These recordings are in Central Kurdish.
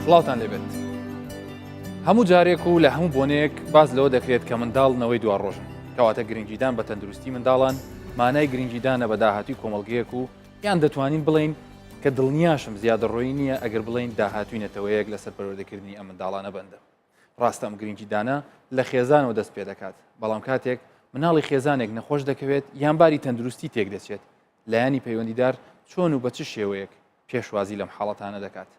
سڵاوتان لێبێت هەموو جارێک و لە هەموو بۆنەیەک باز لەوە دەکرێت کە منداڵ نەوەی دوا ڕۆژن کەواتە گرنگیدان بە تەندروستی منداڵان مانای گرنگیدانە بە داهاتوی کۆمەڵگەیەک و یان دەتوانین بڵین کە دڵنیاشم زیادەڕۆیی نییە ئەگەر بڵین داهاتوی نەتەوەیەک لەسەر پەروەردەکردنی ئەم منداڵانە بەندە. ڕاستە ئەم گرنگیدانە لە خێزانەوە دەست پێدەکات، بەڵام کاتێک مناڵی خێزانێک نەخۆش دەکەوێت یان باری تەندروستی تێکدەچێت، لایەنی پەیوەندیدار چۆن و بە چ شێوەیەک پێشوازی لەم حاڵەتانە دەکات؟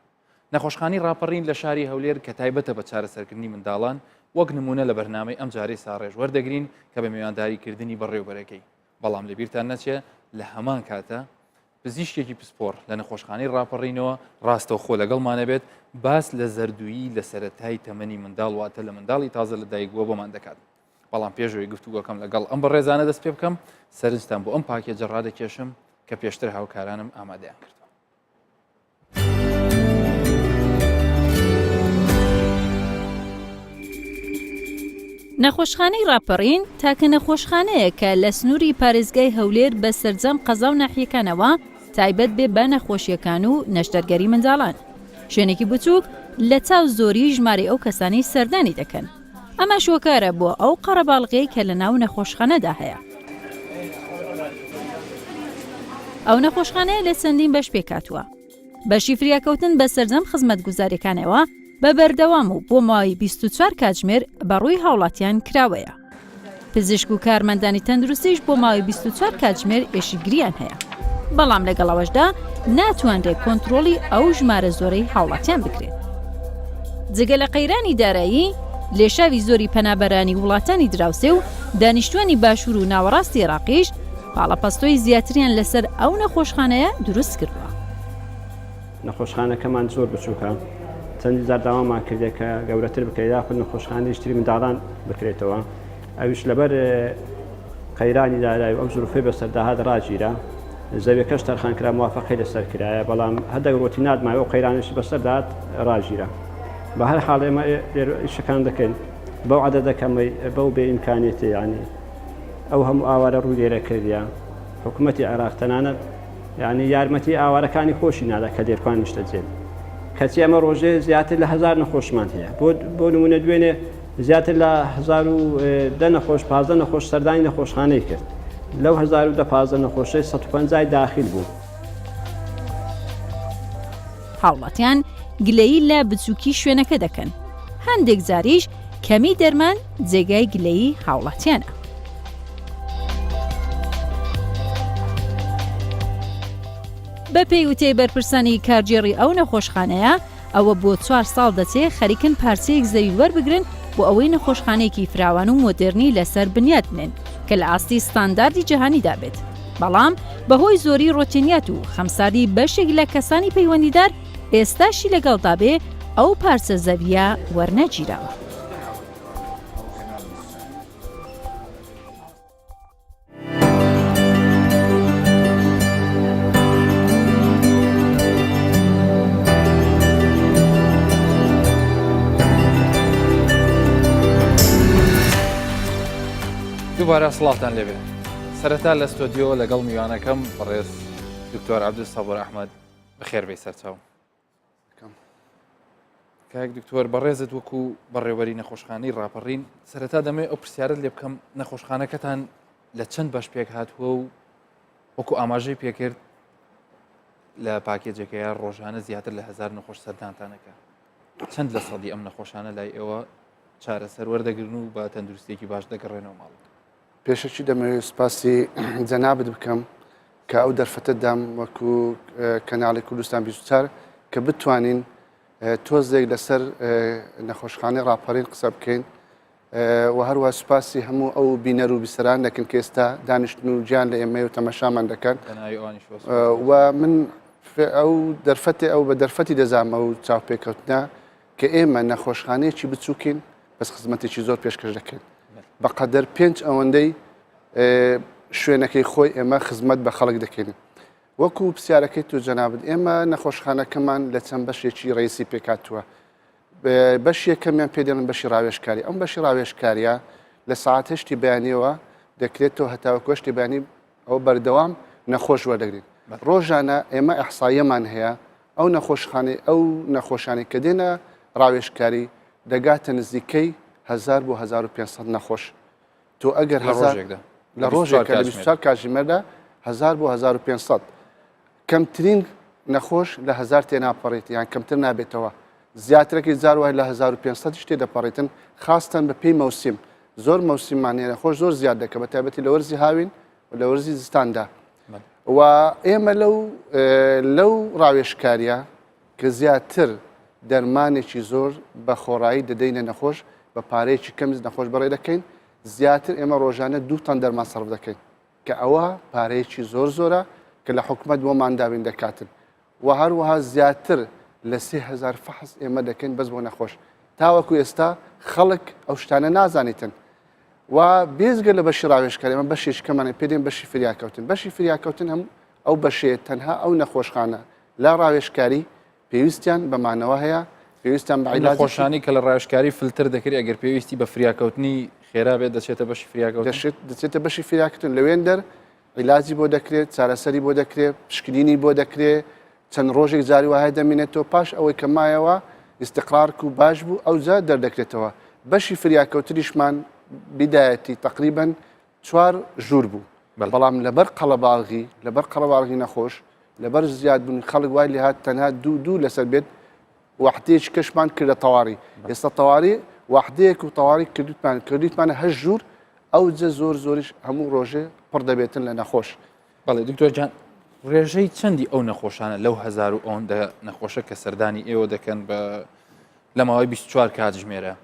نەخۆشخانەی ڕاپەڕین لە شاری هەولێر کە تایبەتە بە چارەسەرکردنی منداڵان، وەک نموونە لە بەرنامەی ئەمجارەی ساڕێژ وەردەگرین کە بە میوانداریکردنی بەڕێوبەرەکەی، بەڵام لەبیرتان نەچێ لە هەمان کاتە پزیشکێکی پسپۆڕ لە نەخۆشخانەی ڕاپەڕینەوە ڕاستەوخۆ لەگەڵمانەبێت باس لە زەردوویی لە سەرەتای تەمەنی منداڵ واتە لە منداڵی تازە لە دایک بووە بۆمان دەکات. بەڵام پێشەوەی گفتوگۆکەم لەگەڵ ئەم بەڕێزانە دەست پێ بکەم سەرنجتان بۆ ئەم پاکێجە ڕادەکێشم کە پێشتر هاوکارانم ئامادەیان کردووە. نەخۆشخانەی ڕاپەڕین تاکە نەخۆشخانەیە کە لە سنووری پارێزگای هەولێر بە سەرجەم قەزا و ناحیەکانەوە تایبەت بێ بە نەخۆشیەکان و نەشتەرگەری منداڵان شوێنێکی بچووک لە چاو زۆری ژمارەی ئەو کەسانەی سەردانی دەکەن ئەمەش هۆکارە بۆ ئەو قەرەباڵغیەی کە لە ناو نەخۆشخانەدا هەیە. ئەو نەخۆشخانەیە لە چەندین بەش پێکهاتووە. بەشی فریاکەوتن بە سەرجەم خزمەتگوزاریەکانەوە بە بەردەوام و بۆ ماوەی 24 کاتژمێر بە ڕووی هاوڵاتیان کراوەیە. پزیشک و کارمەندانی تەندروستیش بۆ ماوەی 24 کاتژمێر ئێشکگریان هەیە. بەڵام لەگەڵ ئەوەشدا ناتوانرێت کۆنترۆڵی ئەو ژمارە زۆرەی هاوڵاتیان بکرێت. جگە لە قەیرانی دارایی، لێشاوی زۆری پەنابەرانی وڵاتانی دراوسێ و دانیشتوانی باشوور و ناوەڕاستی عێراقیش پاڵەپەستۆی زیاتریان لەسەر ئەو نەخۆشخانەیە دروست کردووە. نەخۆشخانەکەمان زۆر بچووکە، چەندین جار داوامان کردێ کە گەورەتر بکرێت یاخود نەخۆشخانەیەکی تری منداڵان بکرێتەوە، ئەویش لەبەر قەیرانی دارایی و ئەو زروفەی بەسەرداهات ڕاگیرا، زەویەکەش تەرخان کرا موافەقەی لەسەر کرایە، بەڵام هەندێک ڕۆتینات مایەوە ئەو قەیرانەشی بەسەرداهات ڕاگیرا. بە هەر حاڵ ئێمە لێرە ئیشەکان دەکەین بەو عەدەدە کەمەی بەو بێ ئیمکانیەتەی یانی ئەو هەموو ئاوارە ڕووی لێرە کردیە حکوومەتی عێراق تەنانەت یعنی یارمەتی ئاوارەکانی خۆشی نادا کە دێرکان نیشتەجێن کەچی ئەمە ڕۆژێ زیاتر لە هەزار نەخۆشمان هەیە بۆ بۆ نمونە دوێنێ زیاتر لە 1010 نەخۆش 15 نەخۆش سەردانی نەخۆشخانەی کرد لەو 1015 نەخۆشەی 150 داخل بوو. هاوڵاتیان گلەیی لە بچووکی شوێنەکە دەکەن، هەندێک جاریش کەمی دەرمان جێگای گلەیی هاوڵاتیانە. بەپێی وتەی بەرپرسانی کارگێڕی ئەو نەخۆشخانەیە، ئەوە بۆ چوار ساڵ دەچێ خەریکن پارچەیەک زەوی وەربگرن بۆ ئەوەی نەخۆشخانەیەکی فراوان و مۆدێرنی لەسەر بنیات بنێن کە لە ئاستی ستانداردی جیهانیدا بێت بەڵام بەهۆی زۆری ڕۆتینیات و خەمساردی بەشێک لە کەسانی پەیوەندیدار ئێستاشی لەگەڵدا بێ ئەو پارچە زەوییە وەرنەگیراوە. دووبارە سڵاوتان لێبێ سەرەتا لە ستۆدیۆ لەگەڵ میوانەکەم بەڕێز دکتۆر عبدول سەبور ئەحمد بەخێربێی سەرچاو کاک دکتۆر بەڕێزت وەکو بەڕێوەری نەخۆشخانەی ڕاپەڕین سەرەتا دەمەوێت ئەو پرسیارت لێ بکەم نەخۆشخانەکەتان لە چەند بەش پێک هاتووە و وەکو ئاماژەی پێکرد لە پاکێجەکەیە ڕۆژانە زیاتر لە هزار نەخۆش سەردانتانەکە چەند لە سەدی ئەم نەخۆشانە لای ئێوە چارەسەر وەردەگرن و بە تەندروستێکی باش دەگەڕێنەوە ماڵ پێشەکی دەمەوێت سوپاسی جەنابت بکەم کە ئەو دەرفەتە دام وەکو کەناڵی کوردستان 24 کە بتوانین تۆزێک لەسەر نەخۆشخانەی ڕاپەڕین قسە بکەین و هەروە سوپاسی هەموو ئەو بینەر و بیسەران دەکەن کە ئێستا دانیشتن و گیان لە ئێمە و تەمەشامان دەکەن و من ئەو دەرفەتی ئەو بە دەرفەتی دەزانم ئەو چاوپێکەوتنە کە ئێمە نەخۆشخانەیەکی بچووکین بەس خزمەتێکی زۆر پێشکەش دەکەین بەقەدەر پێنج ئەوەندەی شوێنەکەی خۆی ئێمە خزمەت بە خەڵک دەکەین وەکو پرسیارەکەی تۆ جەنابت ئێمە نەخۆشخانەکەمان لە چەند بەشێکی ڕئیسی پێکاتوە بەش یەکەمیان پێ دەڵێن بەشی ڕاوێژکاری ئەم بەشی ڕاوێژکاریە لە ساعت هەشتی بەیانیەوە دەکرێتەوە هەتاوەکو هەشتی بەیانی ئەوە بەردەوام نەخۆش وەردەگرین ڕۆژانە ئێمە ئەحساییەمان هەیە. ئەو نەخۆشخانەی ئەو نەخۆشانەی کە دێنە ڕاوێژکاری دەگاتە نزیکەی 1000 بۆ 1500 نەخۆش تۆ ئەگەر لە ڕۆژێکدا لە ڕۆژێکدا لە 24 کاتژمێردا 1000 بۆ 1500 کەمترین نەخۆش لە 1000 تێناپەڕێت یان کەمتر نابێتەوە زیاترەکەی جار وای لە 1500 شتێ دەپەڕێتن خاستەن بە پێی مەوسیم زۆر مەوسیمان هەیە نەخۆش زۆر زیاد دەکە بە تایبەتی لە وەرزی هاوین و لە وەرزی زستاندا و ئێمە لەو لەو ڕاوێژکاریە کە زیاتر دەرمانێکی زۆر بە خۆڕایی دەدەینە نەخۆش بە پارەیەکی کەمز نەخۆش بەڕێ دەکەین زیاتر ئێمە ڕۆژانە دوو تەن دەرمان سەرف دەکەین کە ئەوە پارەیەکی زۆر زۆرە کە لە حکومت بۆمان دابین دەکاتن و هەروەها زیاتر لە 3000 فحص ئێمە دەکەین بەس بۆ نەخۆش تاوەکو ئێستا خەڵک ئەو شتانە نازانیتن و بێزگە لە بەشی ڕاوێژکاری ئەمە بەشێکی کەمانە پێ دێن بەشی فریاکەوتن بەشی فریاکەوتن هەم ئەو بەشەیە تەنها ئەو نەخۆشخانە لە ڕاوێژکاری پێویستیان بە مانەوە هەیە پێویستیان بە عیلاجی نەخۆشانی کە لە ڕاوێژکاری فلتر دەکرێت ئەگەر پێویستی بە فریاکەوتنی خێرا بێت دەچێتە بەشی فریاکەوتن دەشێت دەچێتە بەشی فریاکەوتن لەوێن دەر عیلاجی بۆ دەکرێت چارەسەری بۆ دەکرێت پشکنینی بۆ دەکرێت چەند ڕۆژێک جاری وایە دەمینێتەوە پاش ئەوەی کە مایەوە ئیستقرارک و باش بوو ئەوجا دەردەکرێتەوە بەشی فریاکەوتنیشمان بیدایەتی تقریبن چوار ژوور بوو بەڵام لەبەر قەڵەباڵغی لەبەر قەڵەباڵغی نەخۆش لەبەر زیادبوونی خەڵک وای لێهات تەنها دوو دوو لەسەر بێت وەحدەیەکی کەشمان کردە تەواری ئێستا تەواری وەحدەیەک و تەواری کردوتمان کردیتمانە هەش ژوور ئەو جە زۆر زۆریش هەموو ڕۆژێ پڕ دەبێتن لە نەخۆش. بەڵێ دکتۆر جان ڕێژەی چەندی ئەو نەخۆشانە لەو هەزار و ئەوەندە نەخۆشە کە سەردانی ئێوە دەکەن بە لە ماوەی 24 کاتژمێرە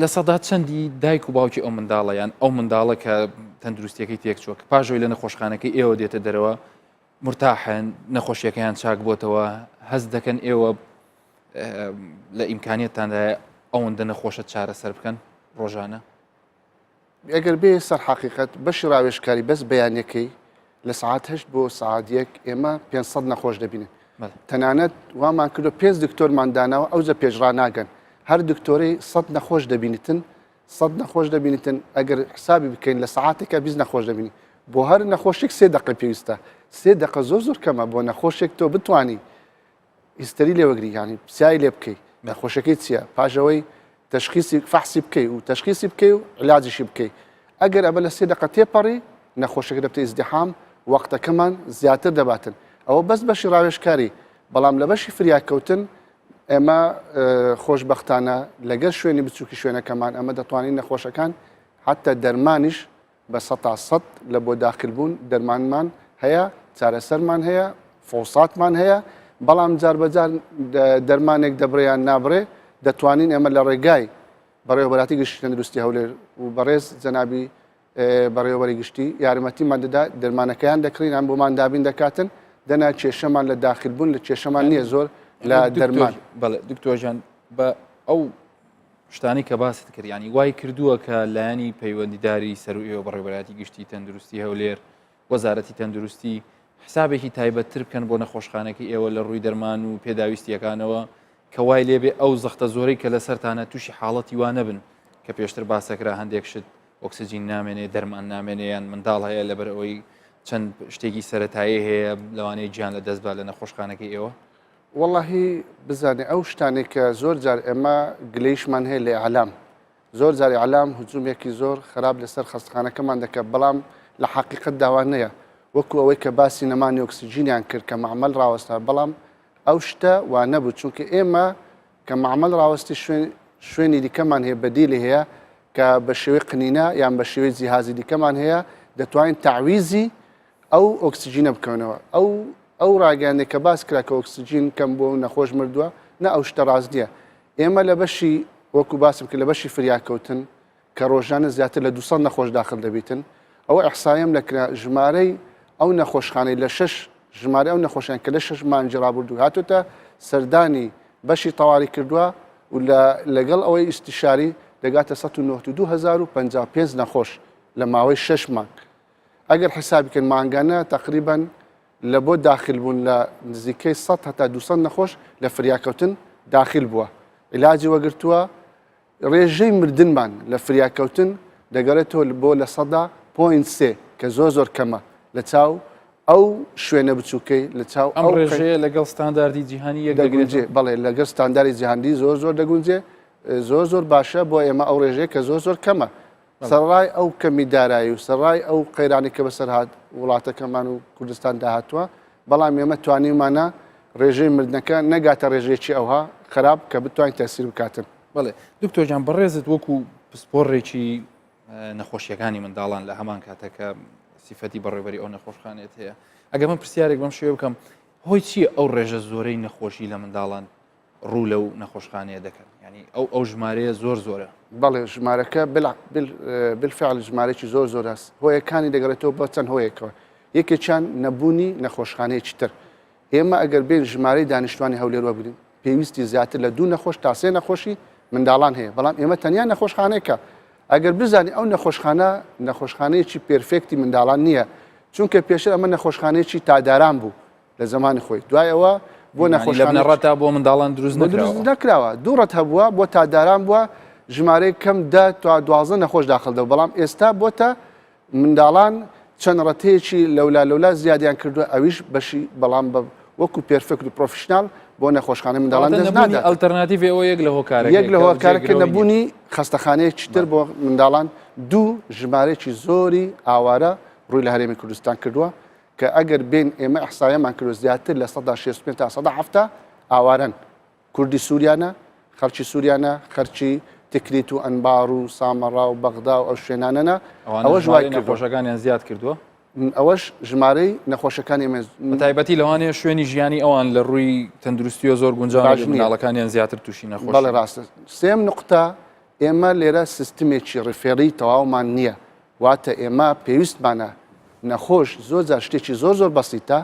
لە سەدا چەندی دایک و باوکی ئەو منداڵە یان ئەو منداڵە کە تەندروستیەکەی تێکچووە کە پاژەوەی لە نەخۆشخانەکەی ئێوە دێتە دەرەوە مرتاحن نەخۆشیەکەیان چاک بۆتەوە هەست دەکەن ئێوە لە ئیمکانیەتتاندا ئەوەندە نەخۆشە چارەسەر بکەن ڕۆژانە؟ ئەگەر بێ سەر حەقیقەت بەشی ڕاوێژکاری بەس بەیانەکەی لە سعات هەشت بۆ سعات یەک ئێمە 500 نەخۆش دەبینن تەنانەت وامان کردو پێنج دکتۆرمان داناوە ئەوجە پێشڕا ناگەن هەر دکتۆرەی 100 نەخۆش دەبینیتن 100 نەخۆش دەبینیتن ئەگەر حسابی بکەین لە سعاتێکە 20 نەخۆش دەبینی بۆ هەر نەخۆشێک سێ دقە پێویستە سێ دقە زۆر زۆر کەمە بۆ نەخۆشێک تۆ بتانی history لێ وەگری یانی پرسیاری لێ بکەی نەخۆشەکەی چییە پاش ئەوەی تەشخیسی فەحسی بکەی و تەشخیسی بکەی و علاجیشی بکەی ئەگەر ئەمە لە سێ دقە تێپەڕی نەخۆشەکە دەبتە ئیزدحام وەختەکەمان زیاتر دەباتن ئەوە بەس بەشی ڕاوێژکاری بەڵام لە بەشی فریاکەوتن ئێمە خۆشببختانە لەگەر شوێنی بچووکی شوێنەکەمان ئەمە دەتوانین نەخۆشەکان حتا دەرمانیش بە سەتا سەت لە بۆ داخل بوون دەرمانمان هەیە، چارەسەرمان هەیە، فحوساتمان هەیە، بەڵام جار بە جار دەرمانێک دەبرێ یان نابرێ، دەتوانین ئێمە لە ڕێگای بەڕێوەبەراتی گشتی تەندروستی هەولێر و بەڕێز جەنابی بەڕێوەبەری گشتی یارمەتیمان دەدا دەرمانەکەیان دەکڕین ئەم بۆمان دابین دەکاتن دەنا کێشەمان لە داخل بوون لە کێشەمان نییە زۆر لە دەرمان. بەڵێ دکتۆر جان بە ئەو شتانی کە باست کرد ینی وای کردووە کە لایەنی پەیوەندیداری سەرو ئێوە بەڕێوەبەرایەتی گشتی تەندروستی هەولێر وەزارەتی تەندروستی حسابێکی تایبەتتر بکەن بۆ نەخۆشخانەکەی ئێوە لە ڕووی دەرمان و پێداویستیەکانەوە کە وای لێبێ ئەو زەختە زۆرەی کە لەسەرتانە تووشی حاڵەتی وا نەبن کە پێشتر باسەکرا هەندێک شت ئۆکسجین نامێنێ دەرمان نامێنێ یان منداڵ هەیە لەبەر ئەوەی چەند شتێکی سەتایی هەیە لەوانەیە گیان لە دەست با لە نەخۆشخانەکەی ئێوە وەڵاهی بزانێ ئەو شتانەی کە زۆر جار ئێمە گلەیشمان هەیە لە ئیعلام زۆر جار ئیعلام هجومێکی زۆر خراپ لەسەر خەستخانەکەمان دەکە بەڵام لە حەقیقەت داوا نییە وەکو ئەوەی کە باسی نەمانی ئۆکسجینیان کرد کە مەعمەل ڕاوەستا بەڵام ئەو شتە وا نەبوو چونکە ئێمە کە مەعمەل ڕاوەستی شوێن شوێنی دیکەمان هەیە بەدیلی هەیە کە بە شێوەی قنینە یان بە شێوەی جیهازی دیکەمان هەیە دەتوانین تەعویزی ئەو ئۆکسجینە بکەونەوە ئەو ئەو ڕاگەیاندنەی کە باس کرا کە ئۆکسجین کەم بووە و نەخۆش مردووە، نا ئەو شتە ڕاست نییە. ئێمە لە بەشی وەکو باسم کرد لە بەشی فریاکەوتن کە ڕۆژانە زیاتر لە 200 نەخۆش داخل دەبیتن، ئەوە ئیحسایەم نەکرا ژمارەی ئەو نەخۆشخانەی لە شەش ژمارەی ئەو نەخۆشیان کە لە شەش مانگی ڕابردوو هاتۆتە سەردانی بەشی تەواری کردووە و لە لەگەڵ ئەوەی ئیستیشاری دەگاتە 192055 نەخۆش لە ماوەی شەش مانگ. ئەگەر حیسابی کەن مانگانە تەقریبەن لە بۆ داخل بوون لە نزیکەی 100 هەتا 200 نەخۆش لە فریاکەوتن داخل بووە عیلاجی وەگرتووە ڕێژەی مردنمان لە فریاکەوتن دەگەڕێتەوە بۆ لە سەدا point سێ کە زۆر زۆر کەمە لە چاو. ئەو شوێنە بچووکەی لە چاو ئەم ڕێژەیە لەگەڵ ستانداردی جیهانی یەک دەگونجێ بەڵێ لەگەڵ ستانداری جیهانی زۆر زۆر دەگونجێ زۆر زۆر باشە بۆ ئێمە ئەو ڕێژەیە کە زۆر زۆر کەمە سەرڕای ئەو کەمی دارایی و سەرڕای ئەو قەیرانی کە بەسەر هات وڵاتەکەمان و کوردستان داهاتووە بەڵام ئێمە توانیمانە ڕێژەی مردنەکە نەگاتە ڕێژەیەکی ئەوها خراپ کە بتوانین تەسیر بکاتن. بەڵێ دکتۆر گیان بەڕێزت وەکو پسپۆڕێکی نەخۆشیەکانی منداڵان لە هەمان کاتە کە سیفەتی بەڕێوەبەری ئەو نەخۆشخانێت هەیە ئەگەر من پرسیارێک بەم شێوە بکەم هۆی چییە ئەو ڕێژە زۆرەی نەخۆشی لە منداڵان ڕوو لەو نەخۆشخانەیە دەکەن ینی ئەو ئەو ژمارەیە زۆر زۆرە بەڵێ ژمارەکە بالفعل ژمارەی زۆر زۆر هەست هۆیەکانی دەگەڕێتەوە بە چەند هۆیەکەوە یەکێکیان نەبوونی نەخۆشخانەیەکی تر ئێمە ئەگەر بێن ژمارەی دانیشتوانی هەولێر وەبگرین پێویستی زیاتر لە دوو نەخۆش تا سێ نەخۆشی منداڵان هەیە بەڵام ئێمە تەنیا نەخۆشخانەیەکە ئەگەر بزانی ئەو نەخۆشخانە نەخۆشخانەیەکی perfect ی منداڵان نییە چونکە پێشتر ئەمە نەخۆشخانەیەکی تاداران بوو لە زمانی خۆی دوای ئەوە بۆ نەخۆشخانەڕەتا بۆ منداڵان دروست نەکراوە دوو ڕەت هەبووە بۆ تاداران بووە ژمارەی کەم دە تا 12 نەخۆش داخل دەبوو بەڵام ئێستا بۆتە منداڵان چەند ڕەتەیەکی لەولا لەولا زیادیان کردووە ئەویش بەشی بەڵام بە وەکو perfect و professional بۆ نەخۆشخانەی منداڵان دەست نادات. ئەلتەرناتیڤ ئەوە یەک لە هۆکارەکەی یەک لە هۆکارەکە نەبوونی خەستەخانەیەکی تر بۆ منداڵان دوو ژمارەیەکی زۆری ئاوارە ڕووی لە هەرێمی کوردستان کردووە کە ئەگەر بێن ئێمە ئەحسایەمان کردووە زیاتر لە 65 تا 70 ئاوارەن کوردی سوریانە، خەڵکی سوریانە، خەرکی تکریت و ئەنبار و سامەڕا و بەغدا و ئەو شوێنانەنە، ئەوەش وای کردووە. نەخۆشەکانیان زیاد کردووە. ئەوەش ژمارەی نەخۆشەکانی ئێمە. بە تایبەتی لەوانەیە شوێنی ژیانی ئەوان لە ڕووی تەندروستیەوە زۆر گونجاو نەبێت، منداڵەکانیان زیاتر تووشی نەخۆشی. بەڵێ ڕاستە. سێیەم نوقتە، ئێمە لێرە سیستمێکی refer ی تەواومان نییە، واتە ئێمە پێویستمانە نەخۆش زۆر جار شتێکی زۆر زۆر بەسیتە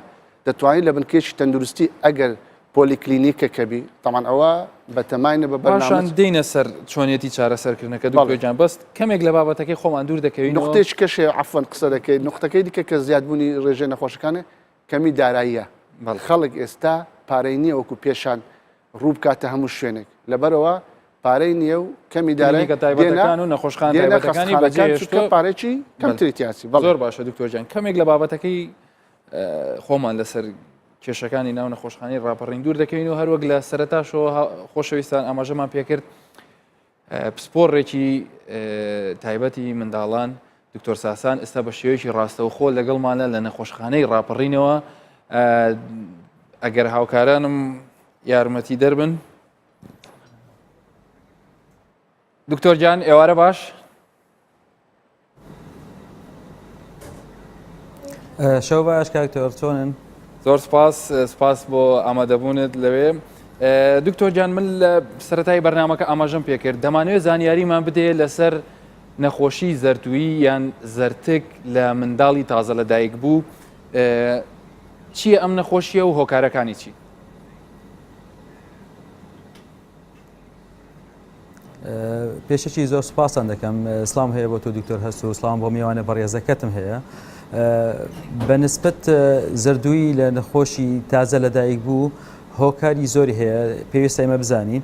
دەتوانین لە بنکەیەکی تەندروستی ئەگەر پۆلیکلینیکەکە بی تەمان ئەوە بەتەماینە بە بەرنامە دێینە سەر چۆنیەتی چارەسەرکردنەکە دکتۆر گیان بەس کەمێک لە بابەتەکەی خۆمان دوور دەکەوین نقطەیەکی کەش هەیە عەفوەن قسە دەکەیت نقطەکەی دیکە کە زیادبوونی ڕێژەی نەخۆشەکانە کەمی داراییە خەڵک ئێستا پارەی نییە وەکو پێشان ڕوو بکاتە هەموو شوێنێک لەبەرەوە پارەی نییە و کەمی دارایی تایبەتەکان و نەخۆشخانە تایبەتەکانی بەجێهێشتووە پارێکی کەمتری تیاسی زۆر باشە دکتۆر گیان کەمێک لە بابەتەکەی خۆمان لەسەر کێشەکانی ناو نەخۆشخانەی ڕاپەڕین دوور دەکەوین و هەروەک لە سەرتاشەوە خۆشەویستان ئاماژەمان پێکرد پسپۆڕێکی تایبەتی منداڵان دکتۆر ساسان ئێستا بە شێوەیەکی ڕاستەوخۆ لەگەڵمانە لە نەخۆشخانەی ڕاپەڕینەوە ئەگەر هاوکارانم یارمەتی دەربن دکتۆر گیان ئێوارە باش شەو باش کاک تۆر چۆنن؟ زۆر سپاس سپاس بۆ ئامادەبوونت لەوێ دکتۆر گیان من لە سەتای بەرنمەکە ئاماژەم پێکرد دەمانەوێت زانیاریمان بدەیە لەسەر نەخۆشی زەردوویی یان زەرتک لە منداڵی تازە لەدایک بوو چییە ئەم نەخۆشیە و هۆکارەکانی چی؟ پێشەکی زۆر سوپاستان دەکەم سلام هەیە بۆ تۆ دکتۆر هەست و سلام بۆ میوانە بەڕێزەکەتم هەیە بە نسبەت زەردووی لە نەخۆشی تازە لەدایک بوو هۆکاری زۆری هەیە پێویستە ئێمە بزانین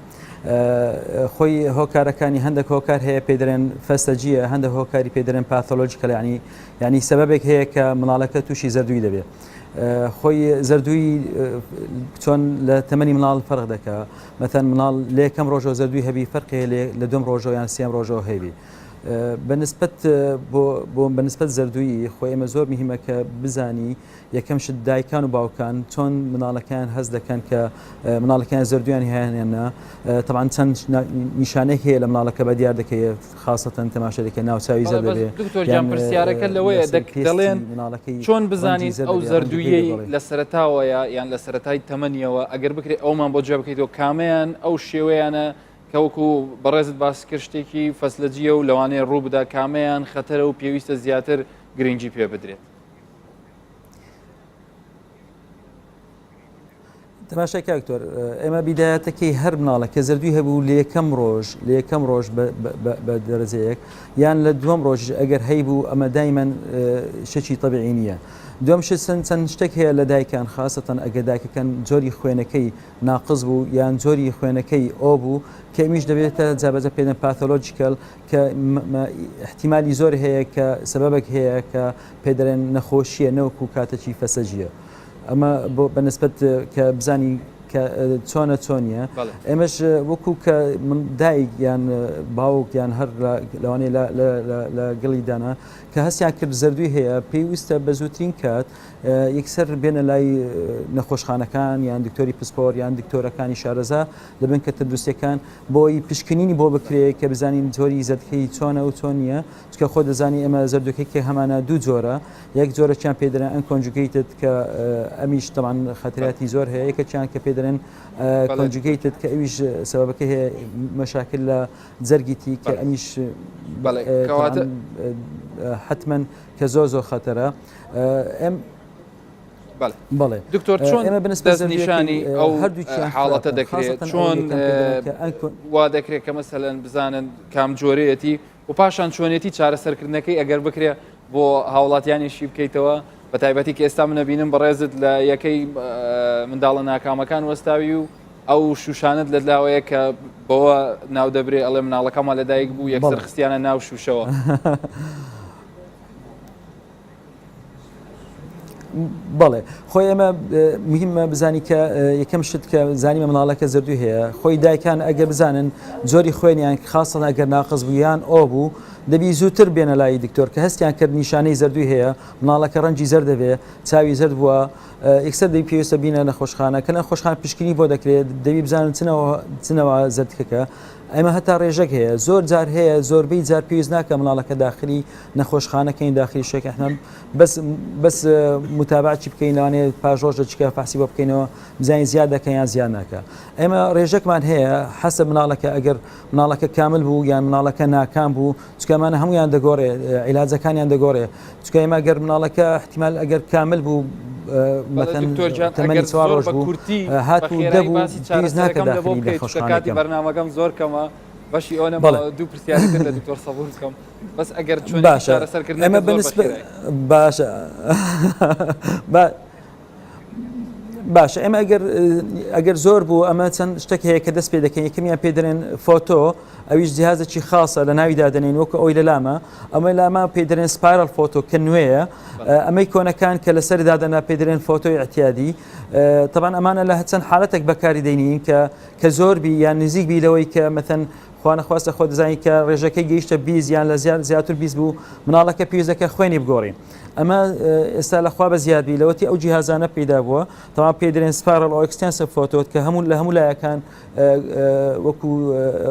خۆی هۆکارەکانی هەندێک هۆکار هەیە پێ دەرێن فەسەجیە هەندێک هۆکاری پێ دەرێن pathological ینی ینی سەبەبێک هەیە کە مناڵەکە تووشی زەردووی دەبێت خۆی زەردووی چۆن لە تەمەنی مناڵ فەرق دەکا مەتەن مناڵ لە یەکەم ڕۆژەوە زەردووی هەبی فەرقی لێ لە دوم ڕۆژەوە یان سێم ڕۆژەوە هەبی بەنسبەت بۆ بەنسبەت زەردووی خۆی ئێمە زۆر مهمە کە بزانی یەکەم شت دایکان و باوکان چۆن مناڵەکان هەست دەکەن کە مناڵەکان زەردویان هەیەە تەبعەن چەند نیشانێک هەیە لە مناڵەکە بە دیار دەکەوێت خاصەتەن تەماشا دەکەن ناوچوی زەرد دەبێ دکتۆر گیان پرسیارەکە لەوەیە دەڵێن چۆن بزانین ئەو زەردوویەی لە سەرەتاوەیە یان لە سەرەتای تەمەنیەوە ئەگەر بکرێت ئەومان بۆ جیا بکەیتەوە کامەیان ئەو شێوەیانە کە وەکو بەڕێزت باس کرد شتێکی فەسلەجیە و لەوانەیە ڕوو بدا کامەیان خەتەرە و پێویستە زیاتر گرنگی پێ بدرێت. تەماشای کاک دکتۆر ئێمە بیدایەتەکەی هەر مناڵە کە زەردوی هەبوو لە یەکەم ڕۆژ لە یەکەم ڕۆژ بە دەرەجەیەک یان لە دووەم ڕۆژ ئەگەر هەیبوو ئەمە دایمەن شەکی تەبیعی نییە دووەم شت چەند چەند شتێک هەیە لە دایکان خاستەن ئەگەر دایکەکەن جۆری خوێنەکەی ناقص بوو یان جۆری خوێنەکەی O بوو کە ئەمیش دەبێتە جابەجە پێدەن pathological کە احتیمالی زۆر هەیە کە سەبەبێک هەیە کە پێدەرێن نەخۆشیە نەوەکو کاتەکی فەسەجیە. ئەمە بۆ بەنسبەت کە بزانی کە چۆنە چۆنیە ئێمەش وەکو کە من دایک یان باوک یان هەر لەوانەیە لە گڵی دانا کە هەستیان کرد زەردوی هەیە پێویستە بە زووترین کات یەکسەر بێنە لای نەخۆشخانەکان یان دکتۆری پسپۆر یان دکتۆرەکانی شارەزا لە بنکە تەندروستیەکان بۆی پشکنینی بۆ بکرێت کە بزانین جۆری زەردکەی چۆنە و چۆن نییە چکە خۆ دەزانی ئێمە زەردەکەی کە هەمانە دوو جۆرە یەک جۆرەکیان پێ دەرێن unconjugated کە ئەمیش تەمان خەتراتی زۆر هەیە یەکەکیان کە پێ دەرێن conjugated کە ئەویش سەبەبەکە هەیە مەشاکل لە جەرگیتی کە ئەمیش حتمما کە زۆر زۆر خەتەرە ئەم بەڵێ دکتۆر چۆن ئێمە بنسبە نیشانی ئەو هەردووکیان حاڵەتە دەکرێت چۆن وا دەکرێت کە مەسەلەن بزانن کام جۆرەیەتی و پاشان چۆنێتی چارەسەرکردنەکەی ئەگەر بکرێ بۆ هاوڵاتیانی شی بکەیتەوە بە تایبەتی کە ئێستا منە بینم بەڕێزت لە یەکەی منداڵە ناکامەکان وەستاوی و ئەو شوشانت لە لاوەیە کە بەوە ناو دەبرێ ئەڵێ مناڵەکەمان لەدایک بوو یەکسەر خستیانە ناو شوشەوە. بەڵێ خۆی ئێمە مهمە بزانی کە یەکەم شت کە زانیمە مناڵەکە زەردوی هەیە خۆی دایکان ئەگەر بزانن جۆری خوێنیان خاصن ئەگەر ناقص بوو یان O بوو دەبی زووتر بێنە لای دکتۆر کە هەستیان کرد نیشانەی زەردوی هەیە مناڵەکە ڕەنگی زەرد دەبێ چاوی زەرد بووە یەکسەر دەبی پێویستە بینە نەخۆشخانە کە نەخۆشخان پشکنی بۆ دەکرێت دەبی بزانن چنەوە چنەوە زەردکەکە ئێمە هەتا ڕێژەک هەیە زۆر جار هەیە زۆربەی جار پێویست ناکە مناڵەکە داخلی نەخۆشخانەکەین داخلی شێک ئەحمەد بەس بەس متابعەکی بکەین لەوانەیە پاش ڕۆژ دەچکە فەحسی بۆ بکەینەوە بزانین زیاد دەکە یان زیاد ناکە ئێمە ڕێژەکمان هەیە حەسە مناڵەکە ئەگەر مناڵەکە کامل بوو یان مناڵەکە ناکام بوو چکەمانە هەمویان دەگۆڕێ عیلاجەکانیان دەگۆڕێ چکە ئێمە ئەگەر مناڵەکە احتیمال ئەگەر کامل بوو مەتەن تەمەنی چوار ڕۆژ بوو هات و دەبوو پێویست ناکە داخلی نەخۆشخانەکەم بەرنامەکەم زۆر کەمە بەشی ئەو نەماوە دوو پرسیاری تر لە دکتۆر سەبور بکەم بەس ئەگەر چۆن باشە چارەسەرکردنەکە ئێمە زۆر بەنسبە بەخێرایی. باشە با باشە ئێمە ئەگەر ئەگەر زۆر بوو ئەمە چەند شتێک هەیە کە دەست پێ دەکەین یەکەمیان پێ دەرێن فۆتۆ ئەویش جیهازێکی خاصە لە ناوی دادەنین وەکو ئەوی لە لامە ئەمە لاما پێ دەرێن spiral فۆتۆ کە نوێیە ئەمەی کۆنەکان کە لەسەر دادەنا پێ دەرێن فۆتۆی اعتیادی طبعا ئەمانە لە چەند حالەتێک بەکاری دەینین کە کە زۆر بی یان نزیک بی لەوەی کە مەثەن خوا نەخواستە خۆت دەزانی کە ڕێژەکەی گەیشتە 20 یان لە زیاد زیاتر 20 بوو مناڵەکە پێویست دەکە خوێنی بگۆڕین ئەمە ئێستا لەخوا بە زیاد بی لەوەتی ئەو جیهازانە پەیدا بووە تەوا پێ دەرێن spiral ئەو extensive فۆتۆت کە هەموو لە هەموو لایەکان وەکو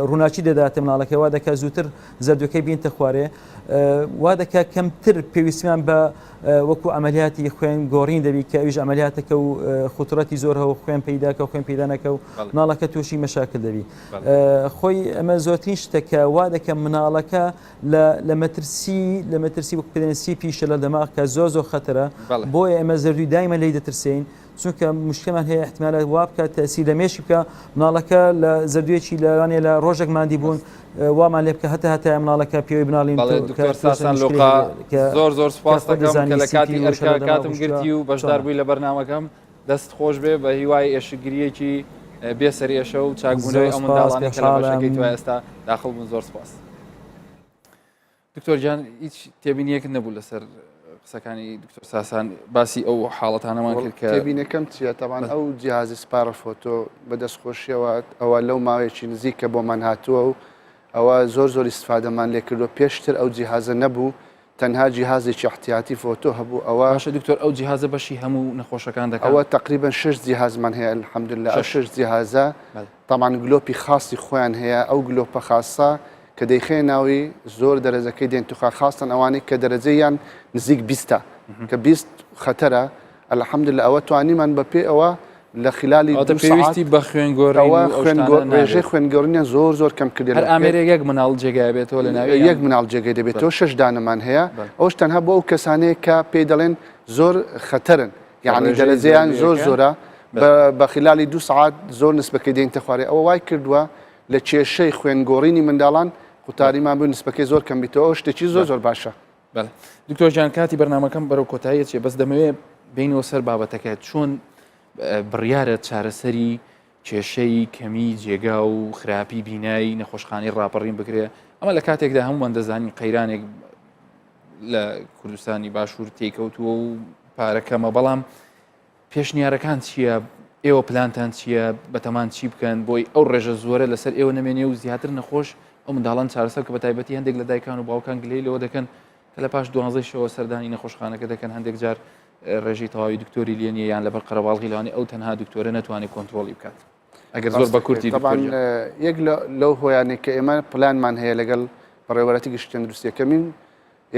ڕووناکی دەداتە مناڵەکە وا دەکات زووتر زەردەکەی بینتە خوارێ وا دەکات کەمتر پێویستیان بە وەکو عەمەلیاتی خوێن گۆڕین دەبی کە ئەویش عەمەلیاتەکە و خوتڕەتی زۆر هەو خوێن پەیداکە و خوێن پەیدا نەکە و مناڵەکە تووشی مەشاکل دەبی خۆی ئەمە زۆرترین شتە کە وا دەکە مناڵەکە لە مەترسی لە مەترسی وەک پێدەن سی پیشە لە دەماغ کە زۆر زۆر خەتەرە بۆیە ئێمە زەردوی دایمە لی دەترسین چونکە مشکلمان هەیە احتمالە وا بکات تەسیر لە مێشکی بکە مناڵەکە لە زەردوێکی لەوانەیە لە ڕۆژێک مادی بوون وامان لێ بکە هەتا هەتا مناڵەکە پێوەی بناڵین دکتۆر ساسان لۆقا زۆر زۆر سپاس دەکەم کە لە کاتی ئەرکە کاتم گرتی و بەشدار بووی لە بەرنامەکەم دەست خۆش بێ بە هیوای ئێشکگریەکی بێ سەرئێشە و چاکبوونەوەی ئەو منداڵانەی کە لە بەشەکەی تۆ ئێستا داخڵ بوون زۆر سپاس. دکتۆر گیان هیچ تێبینیەکت نەبوو لەسەر قسەکانی دکتۆر ساسان باسی ئەو حاڵەتانەمان کرد کە تێبینەکەم چییە تەبان ئەو جیهازی spiral فۆتۆ بە دەستخۆشیەوە ئەوە لەو ماوەیەکی نزیکە بۆمان هاتووە و ئەوە زۆر زۆر ئیسفادەمان لێکردووە پێشتر ئەو جیهازە نەبوو تەنها جیهازێکی احتیاتی فۆتۆ هەبوو ئەوە باشە دکتۆر ئەو جیهازە بەشی هەموو نەخۆشەکان دەکات ئەوە تقریبا شش جیهازمان هەیە الحمدلله ئەو شش جیهازە تەبعەن گلۆپی خاصی خۆیان هەیە ئەو گلۆپە خاصە کە دەیخەیە ناوی زۆر دەرەجەکەی دێن توخا خاستن ئەوانەی کە دەرەجەیان نزیک بیستە کە 20 خەتەرە الحمدلله ئەوە توانیمان بە پێ ئەوە لە خلالی ئەوە پێویستی بە خوێن گۆڕینەوە ڕێژەی خوێن گۆڕینیان زۆر زۆر کەم کردێت هەر ئامێرێک یەک مناڵ جێگای بێتەوە لە ناوی یەک مناڵ جێگەی دەبێتەوە شش دانەمان هەیە ئەوش تەنها بۆ ئەو کەسانەیە کە پێی دەڵێن زۆر خەتەرن یعنی دەرەجەیان زۆر زۆرە. بە خلالی دو سعات زۆر نسبەکەی دێنتە خوارێ ئەوە وای کردووە لە کێشەی خوێن گۆڕینی منداڵان قوتاریمان بوو نسبەکەی زۆر کەم بیتەوە شتێکی زۆر زۆر باشە. بەڵێ دکتۆر گیان کاتی بەرنامەکەم بەرەو کۆتاییە چێ بەس دەمەوێ بینەوە سەر بابەتەکە چۆن بڕیارە چارەسەری کێشەی کەمی جێگا و خراپی بینای نەخۆشخانەی ڕاپەڕین بکرێ ئەمە لە کاتێکدا هەمومان دەزانین قەیرانێک لە کوردستانی باشوور تێکەوتووە و پارەکەمە بەڵام پێشنیارەکان چییە؟ ئێوە پلانتان چییە؟ بەتەمان چی بکەن بۆی ئەو ڕێژە زۆرە لەسەر ئێوە نەمێنێ و زیاتر نەخۆش ئەو منداڵان چارەسەر کە بە تایبەتی هەندێک لە دایکان و باوکان گلەی لەوە دەکەن کە لە پاش دوانزەی شەوە سەردانی نەخۆشخانەکە دەکەن هەندێک جار ڕێژەی تەواوی دکتۆری لێ نییە یان لەبەر قەرەباڵغی لەوانەیە ئەو تەنها دکتۆرە نەتوانێت کۆنترۆڵی بکات ئەگەر زۆر بە کورتی طبعا یەک لەو هۆیانێک کە ئێمە پلانمان هەیە لەگەڵ بەڕێوەبەرایەتی گشتی تەندروستی یەکەمین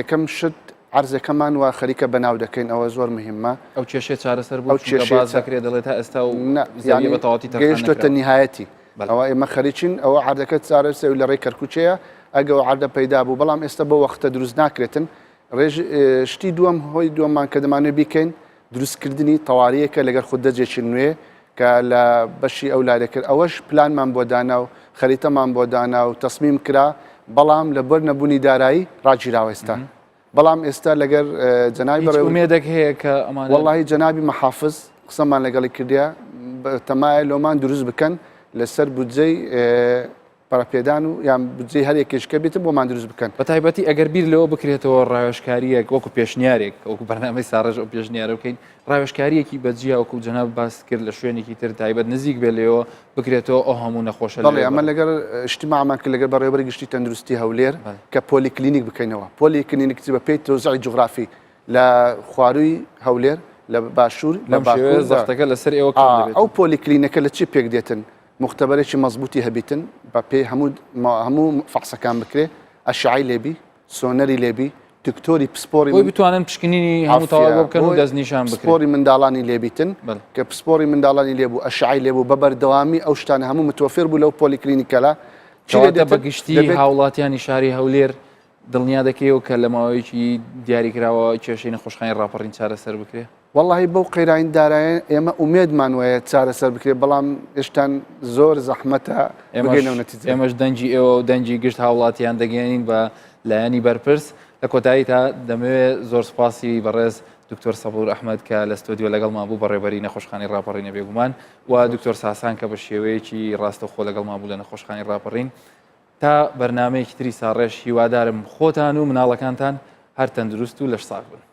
یەکەم شت عەرزەکەمان وا خەریکە بەناو دەکەین ئەوە زۆر مهمە. ئەو کێشەیە چارەسەر بوو؟ ئەو کێشەیە باس دەکرێت دەڵێت تا ئێستا و نا زەویە بە تەواوەتی تەرخان گەیشتۆتە نەکراوە. نیهایەتی بەڵێ. ئەوە ئێمە خەریکین ئەوە عەردەکە چارەسەر لە ڕێی کەرکوکەیە ئەگە ئەو عەردە پەیدا بوو بەڵام ئێستا بەو وەختە دروست ناکرێتن ڕێژ شتی دووەم هۆی دووەممان کە دەمانەوێت بیکەین دروستکردنی تەواریەکە لەگەڵ خودەجێکی نوێ کە لە بەشی ئەو لای دەکرد ئەوەش پلانمان بۆ دانا و خەریتەمان بۆ دانا و تەسمیم کرا بەڵام لە بەر نەبوونی دارایی ڕاگیراوە ئێستا بەڵام ئێستا لەگەر جەنابی بەڕێ ئومێدێک هەیە کە ئەمانە وەڵاهی جەنابی محافز قسەمان لەگەڵی کردیە تەمایە لۆمان دروست بکەن لەسەر بودجەی پەرەپێدان و یان بودجەی هەر یەکێکش کە بێتن بۆمان دروست بکەن. بە تایبەتی ئەگەر بیر لەوە بکرێتەوە ڕاوێژکارییەک وەکو پێشنیارێک وەکو بەرنامەی ساڕێژ ئەو پێشنیارە بکەین ڕاوێژکارییەکی بە جیا وەکو جەناب باست کرد لە شوێنێکی تر تایبەت نزیک بێت لێوە بکرێتەوە ئەو هەموو نەخۆشە بەڵێ لەوێ ئەمە لەگەڵ اجتماعمان کرد لەگەڵ بەڕێوەبەری گشتی تەندروستی هەولێر کە پۆلی کلینیک بکەینەوە پۆلی کلینیک بە پێی تەوزیعی جوغرافی لە خوارووی هەولێر لە باشوور لە بەم شێوەیە باکوور زەختەکە لەسەر ئێوە کەم دەبێتەوە. ئەو پۆلی کلینەکە لە چی پێک دێتن موختەبەرێکی مەزبووتی هەبیتن بە پێی هەموو هەموو فەحسەکان بکرێ ئەشعەی لێبی سۆنەری لێبی دکتۆری پسپۆری بۆی بتوانن پشکنینی هەموو تەواو بۆ بکەن و دەستنیشان بکرێت پسپۆری منداڵانی لێبیتن کە پسپۆری منداڵانی لێبوو ئەشعەی لێبوو بە بەردەوامی ئەو شتانە هەموو متوفر بوو لەو پۆلیکلینیکەلا چی بە گشتی هاوڵاتیانی شاری هەولێر دڵنیا دەکەیەوە کە لە ماوەیەکی دیاریکراوە کێشەی نەخۆشخانەی ڕاپەڕین چارەسەر بکرێ؟ وەڵاهی بەو قەیرانی دارایە ئێمە ئومێدمان وایە چارەسەر بکرێت بەڵام هێشتان زۆر زەحمەتە بگەینەوە نەتیجە. ئێمەش دەنگی ئێوە و دەنگی گشت هاوڵاتیان دەگەیەنین بە لایەنی بەرپرس. لە کۆتایی تا دەمەوێت زۆر سوپاسی بەڕێز دکتۆر سەبور ئەحمەد کە لە ستۆدیۆ لەگەڵمان بوو بەڕێوەبەری نەخۆشخانەی ڕاپەڕینە بێگومان و دکتۆر ساسان کە بە شێوەیەکی ڕاستەوخۆ لەگەڵمان بوو لە نەخۆشخانەی ڕاپەڕین. تا بەرنامەیەکی تری ساڕێژ هیوادارم خۆتان و مناڵەکانتان هەر تەندروست و لەش ساغ بن.